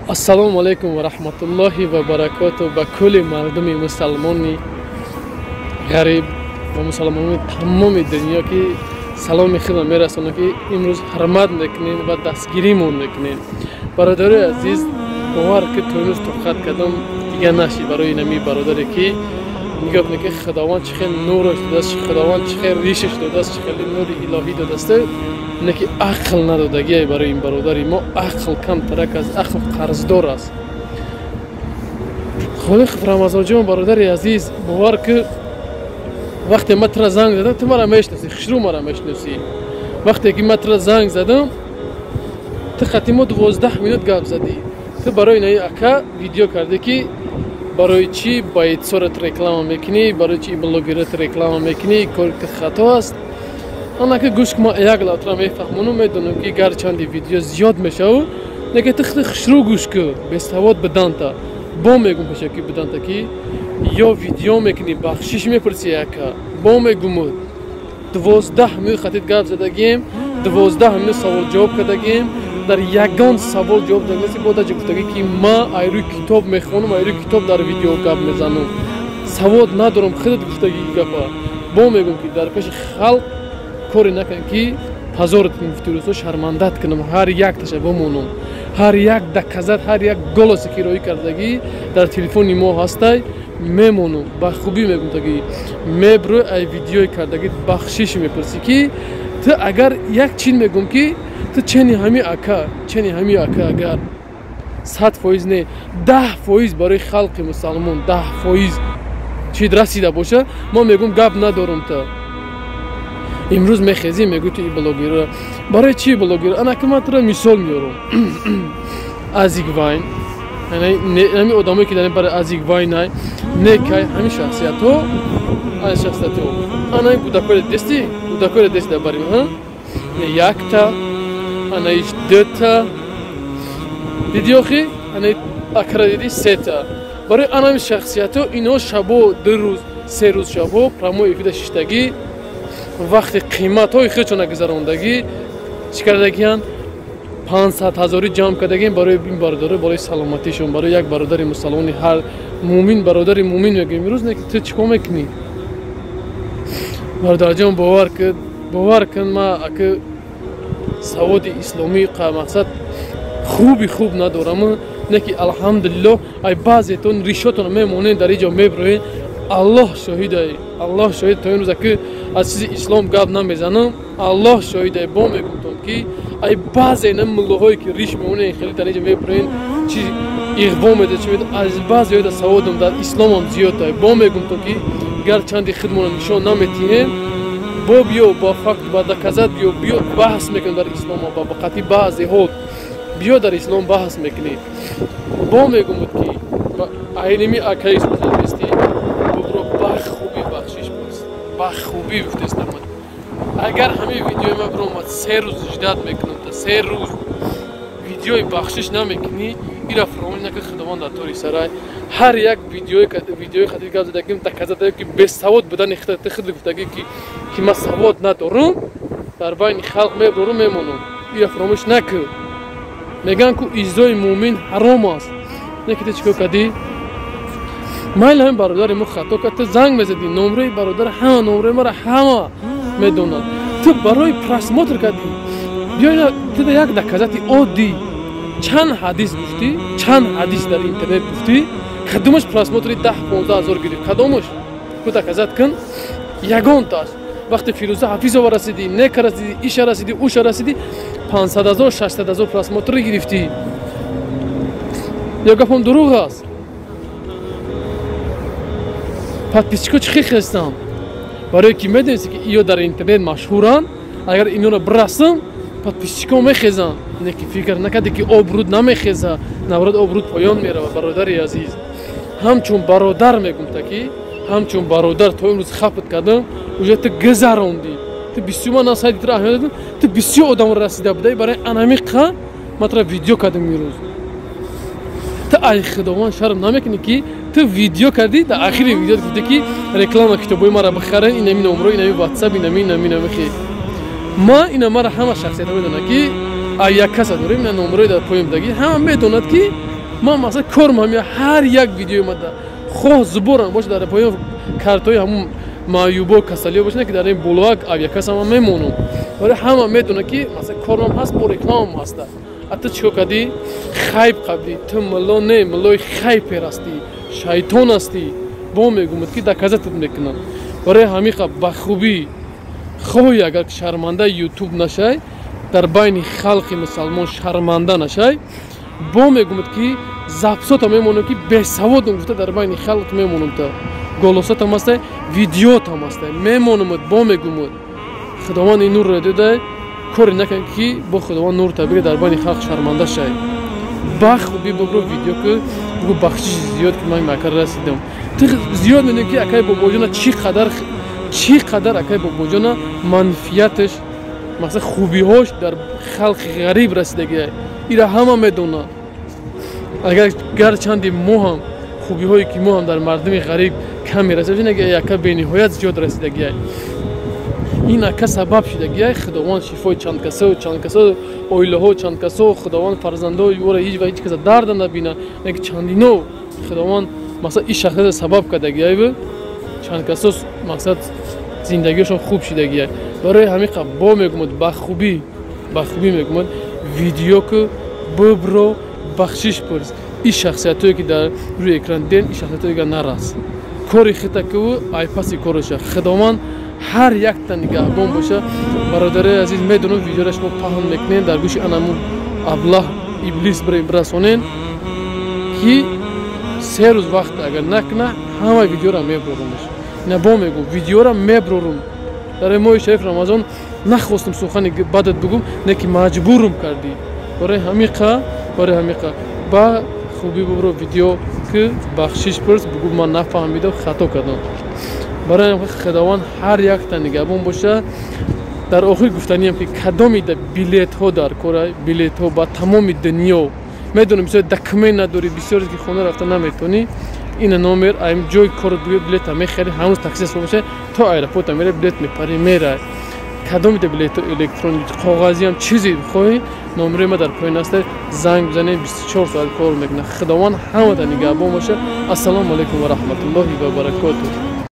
Ассалому алайкум ва раҳматуллоҳи ва баракоту ба кулли мардуми мусалмони ғариб ва мусалмонони тамоми дунё ки саломи худро мерасонам ки имрӯз ҳурмат мекунем ва дастгиримон мекунем. Бародарои азиз, бовар ки то имрӯз тоқат кардам дигар нашид барои инами бародаре ки нигоҳ кунед ки Худованд чӣ хел нураш додааст, Худованд чӣ хел ришаш додааст, чӣ хел нури илоҳӣ додааст, не ки ақл надодагие барои ин бародари мо. Ақл камтарак аст, ақл қарздор аст. Холиқ Рамазонҷон, бародари азиз, бовар ки вақте ман тура занг задам, ту мара мешиносӣ, хушрӯ мара мешиносӣ. Вақте ки ман тура занг задам, ту хати мо 12 минут гап задӣ. Ту барои инаи ака видео кардӣ ки барои чӣ байтсорат реклама мекунӣ, барои чӣ блогерат реклама мекунӣ, кори ту хато аст. Анака гӯш ма як латра мефаҳмонам, медонам ки гарчанди видео зиёд мешавад, неки ту хушрӯ гӯш кун, бесавод биданта. Бо мегум пеша ки биданта ки ё видео мекунӣ, бахшиш мепурсӣ ака. Бо мегумуд 12 минут хатид гап задагием, 12 минут савол ҷавоб кардагием, дар ягон савол ҷавоб дагнаси бо даҷа гуфтагӣ ки ма айрӯи китоб мехонам, айрӯи китоб дар видео гап мезанам, савод надорам, худат гуфтагӣ гапа. Бо мегум ки дар пеши халқ коре накун ки позорат гуфти рӯзҳо шармандат кунам, ҳар як таша бимонам, ҳар як доказат, ҳар як голосе ки роӣ кардагӣ дар телефони мо ҳастай, мемонам. Ба хубӣ мегум таги мебрӯй ай видеои кардагӣ бахшиш мепурсӣ ки ту агар як чин мегум ки ту чени ҳами ака, чени ҳами ака агар 100% не, 10% барои халқи мусалмон 10% чид расида боша, мо мегум гап надорум. Та имрӯз мехезӣ мегӯй ту и блогерро барои чи блогер? Анака ман туро мисол меорам. Азик Вайн, ҳами одамое ки дар барои Азик Вайнай некай ҳами шахсиятҳо, ана шахсиятҳо, ана кӯдакоре дести, кӯдакоре дести дар бари ма якта, ана иш дута диди, охи ана акара диди, сета. Барои анами шахсиятҳо ино шабо 2 рӯз 3 рӯз шабо прямой эфира шиштагӣ, вақти қиматҳои худшона гузарондагӣ, чӣ кардагиянд? 500 ҳазорӣ ҷамъ кардагием барои ин бародаро, барои саломатишон, барои як бародари мусалмони, ҳар мӯмин бародари мӯмин мегӯем. Имрӯз не ту чӣ кор мекунӣ, бародарҷон? Бовар кун, бовар кун, ма аки саводи исломӣ мақсад хуби хуб надорам, не ки алҳамдулиллоҳ ай баъзетон ришотон мемонед, дар иҷо меброед. Аллоҳ шоҳидай, Аллоҳ шоҳид, то имрӯз аки аз чизи ислом гап намезанам, Аллоҳ шоҳидай. Бо мегумтон ки ай баъзе ина муллоҳое ки риш мемонед, хеле дар иҷо меброед, чи иғво медед, чи медед, аз баъзеҳода саводам дар исломам зиёдай. Бо мегумтон ки гарчанди худмонро нишон наметиҳем, бо биё ба факт, ба доказат биё, биё баҳс мекунем дар ислом, ба қатъи баъзеҳо биё дар ислом баҳс мекунем. Бо мегумуд ки айними акаи сузадисти бубро ба хубӣ бахшиш пурс, ба хубӣ гуфтестам. Агар ҳамин видеои ма биромад, 3 рӯз ждать мекунам, та 3 рӯз видеои бахшиш намекунӣ, ира фаромӯш накун, Худованд дар тори сарай. Ҳар як видеои хатир гап задагим, доказат ки бесавод будани худат худ гуфтагӣ ки ман савод надорам, дар байни халқ меброрум, мемонам, ира фаромӯш накун. Мегӯянд ку иззои мӯмин ҳаром аст, не ки ту чӣ кор кардӣ? Майли ҳамин бародари мо хато кард, ту занг мезадӣ, номраи бародар ҳама, номраи мара ҳама медонад, ту барои просмотр кардӣ. Биё ту як доказати оддӣ, чанд ҳадис гуфтӣ, чанд ҳадис дар интернет гуфтӣ, кадомаш просмотри 10-15 ҳазор гирифт? Кадомаш ку доказат кун, ягонтааш. Вақте Фирӯза Ҳафизова расидӣ, нека расидӣ, иша расидӣ, уша расидӣ, 500 ҳазор, 600 ҳазор просмотр гирифтӣ. Ё гапам дурӯғ аст? Подписчико чӣ хел хестанд? Барое ки медонисти ки иё дар интернет машҳуранд, агар инора бирасам, подписчико мехезанд. Не ки фикр накарди ки обруд намехеза, наоборот обруд поён меравад. Бародари азиз, ҳамчун бародар мегумта ки ҳамчун бародар то имрӯз хафт кардам, уже ту гузарондӣ, ту бисёр ман на сайти туро аҳамият додам, ту бисёр одамро расида будаи, барои анамиқа ман туро видео кардам имрӯз. Ту ай Худованд шарм намекунӣ ки ту видео кардӣ, дар ахири видео гуфтӣ ки реклама китобҳои маро бихарен, инами номро, инами ватсап, инами инами инами хе. Ма ина мара ҳама шахсиятҳо медонад ки ай як каса дорем, ина номрои дар поён будагӣ, ҳама медонад ки Ман масалан корм ҳамя ҳар як видеои мада хоҳ зуборам боша дар поён картҳои ҳамун маъюбо касалиё боша, не ки дар ин болоак авиакасса ман мемонам. Вале ҳама медонад ки масалан кормам ҳаст, бо рекламам ҳаста. А ту чикор кардӣ? Хайб қабдӣ. Ту мулло не, муллои хайпер ҳастӣ, шайтон ҳастӣ. Бо мегӯмад ки доказатат мекунам. Барои ҳамиқа ба хубӣ хоҳӣ агар шармандаи ютуб нашай, дар байни халқи мусалмон шарманда нашай, бо мегӯмад ки запсота мемонам ки бесаводам гуфта дар байни халқ мемонам. Та голосотам ҳастай, видеотам ҳастай, мемонамад. Бо мегӯмад худованд ин нурро додай, коре накун ки бо худованд нур табига дар байни халқ шарманда шай. Ба хубӣ бибро видео ки бугӯ бахшиши зиёд ки ман мака расидам. Ту зиёд медонӣ ки акай бобоҷона чӣ қадар акай бобоҷона манфиаташ, мақсад хубиҳош дар халқи ғариб расидагия. Ира ҳама медонад. Агар гарчанде мо ҳам хубиҳое ки мо ҳам дар мардуми ғариб кам мерасад, яка бениҳоят зиёд расидагия. Ин ака сабаб шидагия худованд шифои чанд касо, чанд касо оилаҳо, чанд касо худованд фарзандои ӯро ҳеҷ ва ҳеҷ каса дарда набина, ки чандино худованд масалан ин шахсията сабаб кардагиайву чанд касо мақсад зиндагиашон хуб шидагия. Барои ҳамиқа бо мегӯмад ба хубӣ, ба хубӣ мегӯмад видео ки бибро бахшиш пурс. Ин шахсиятое ки дар рӯи экран дидем, ин шахсиятое ки нарас кори хита киву айпаси короша. Худованд ҳар якта нигаҳбон боша. Бародарои азиз, медонам видеоро шумо паҳн мекунед, дар гӯши анаму аблаҳ иблис бирасонен ки 3 рӯз вақт агар накуна ҳама видеоро меброрумш. На бо мегӯм видеоро меброрум. Дар моҳи шариф Рамазон нахостам сухани бадат бигӯм, не ки маҷбурум кардӣ. Барои ҳамиқа ба хубӣ бибро видео ки бахшиш пурс, бигӯ ман нафаҳмидам, хато кардам. Барои ҳамин худованд ҳар якта нигаҳбон боша. Дар охир гуфтаниям ки кадоми билетҳо дар кора, билетҳо ба тамоми дунё медонам бисёр документ надорӣ, бисёре ки хона рафта наметавонӣ. Ина номер аим ҷои корот бигӯ билета мехарӣ, ҳанӯз такси боша то аэропорта мерай, билет мепарӣ мерай. Кадоми билетҳо электронӣ коғазиам чизе бихоҳӣ, номерои ма дар поён аст, занг бизанед, 24 соат кор мекунад. Худованд ҳамата нигаҳбон боша. Ассалому алайкум ва раҳматуллоҳи ва баракотуҳ.